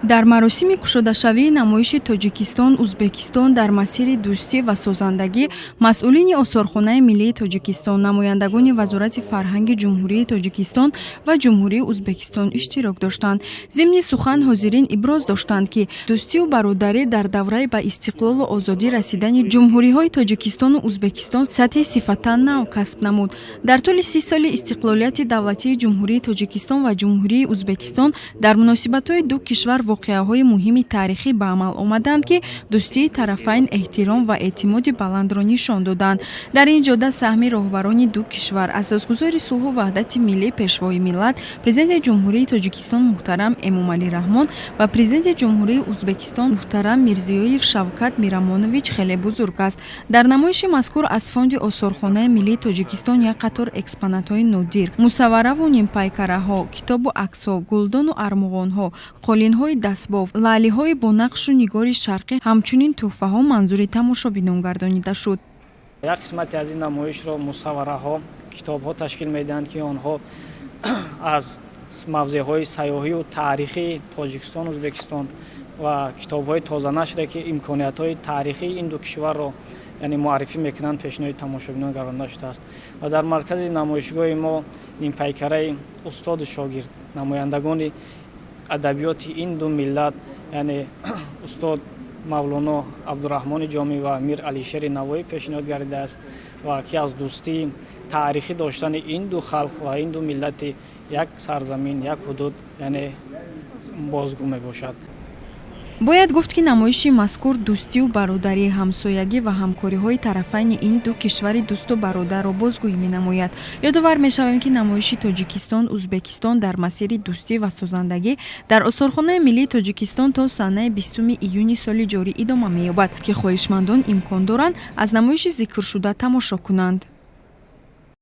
Дар маросими кушодашавии намоиши Тоҷикистон Узбекистон дар масири дӯстӣ ва созандагӣ масъулини Осорхонаи миллии Тоҷикистон, намояндагони Вазорати фарҳанги Ҷумҳурии Тоҷикистон ва Ҷумҳурии Узбекистон иштирок доштанд. Зимни сухан ҳозирин иброз доштанд, ки дӯстию бародарӣ дар давраи ба истиқлолу озодӣ расидани ҷумҳуриҳои Тоҷикистону Узбекистон сатҳи сифатан нав касб намуд. Дар тӯли 30 соли истиқлолияти давлатии Ҷумҳурии Тоҷикистон ва Ҷумҳурии Узбекистон дар муносибатҳои ду кишвар воқеаҳои муҳими таърихӣ ба амал омаданд, ки дӯстии тарафайн, эҳтиром ва эътимоди баландро нишон доданд. Дар ин ҷода саҳми роҳбарони ду кишвар, асосгузори сулҳу ваҳдати миллӣ, Пешвои миллат, Президенти Ҷумҳурии Тоҷикистон муҳтарам Эмомалӣ Раҳмон ва Президенти Ҷумҳурии Узбекистон муҳтарам Мирзиёев Шавкат Мирамонович хеле бузург аст. Дар намоиши мазкур аз фонди Осорхонаи миллии Тоҷикистон як қатор экспонатҳои нодир: мусаввараву нимпайкараҳо, китобу аксҳо, гулдону армуғонҳо, қолинҳои дастбоф, лаълиҳои бо нақшу нигори шарқӣ, ҳамчунин тӯҳфаҳо манзури тамошобинон гардонида шуд. Як қисмати аз ин намоишро мусаввараҳо, китобҳо ташкил медиҳанд, ки онҳо аз мавзеъҳои сайёҳию таърихии Тоҷикистон, Ӯзбекистон ва китобҳои тозанашре, ки имкониятҳои таърихии ин ду кишварро, яъне, муаррифӣ мекунанд, пешниҳоди тамошобинон гардонда шудааст. Ва дар маркази намоишгоҳи мо нимпайкараи устоду шогирд, намояндагони адабиёти ин ду миллат, яъне устод Мавлоно Абдураҳмони Ҷомӣ ва Мир Алишери Навоӣ пешниҳод гардидааст ва ки аз дӯстии таърихӣ доштани ин ду халқ ва ин ду миллати як сарзамин, як ҳудуд, яъне, бозгӯ мебошад. Бояд гуфт, ки намоиши мазкур дӯстию бародарӣ, ҳамсоягӣ ва ҳамкориҳои тарафайни ин ду кишвари дӯсту бародарро бозгӯӣ менамояд. Ёдовар мешавем, ки намоиши Тоҷикистон Узбекистон дар масири дӯстӣ ва созандагӣ дар Осорхонаи миллии Тоҷикистон то санаи 20 июни соли ҷорӣ идома меёбад, ки хоҳишмандон имкон доранд аз намоиши зикршуда тамошо кунанд.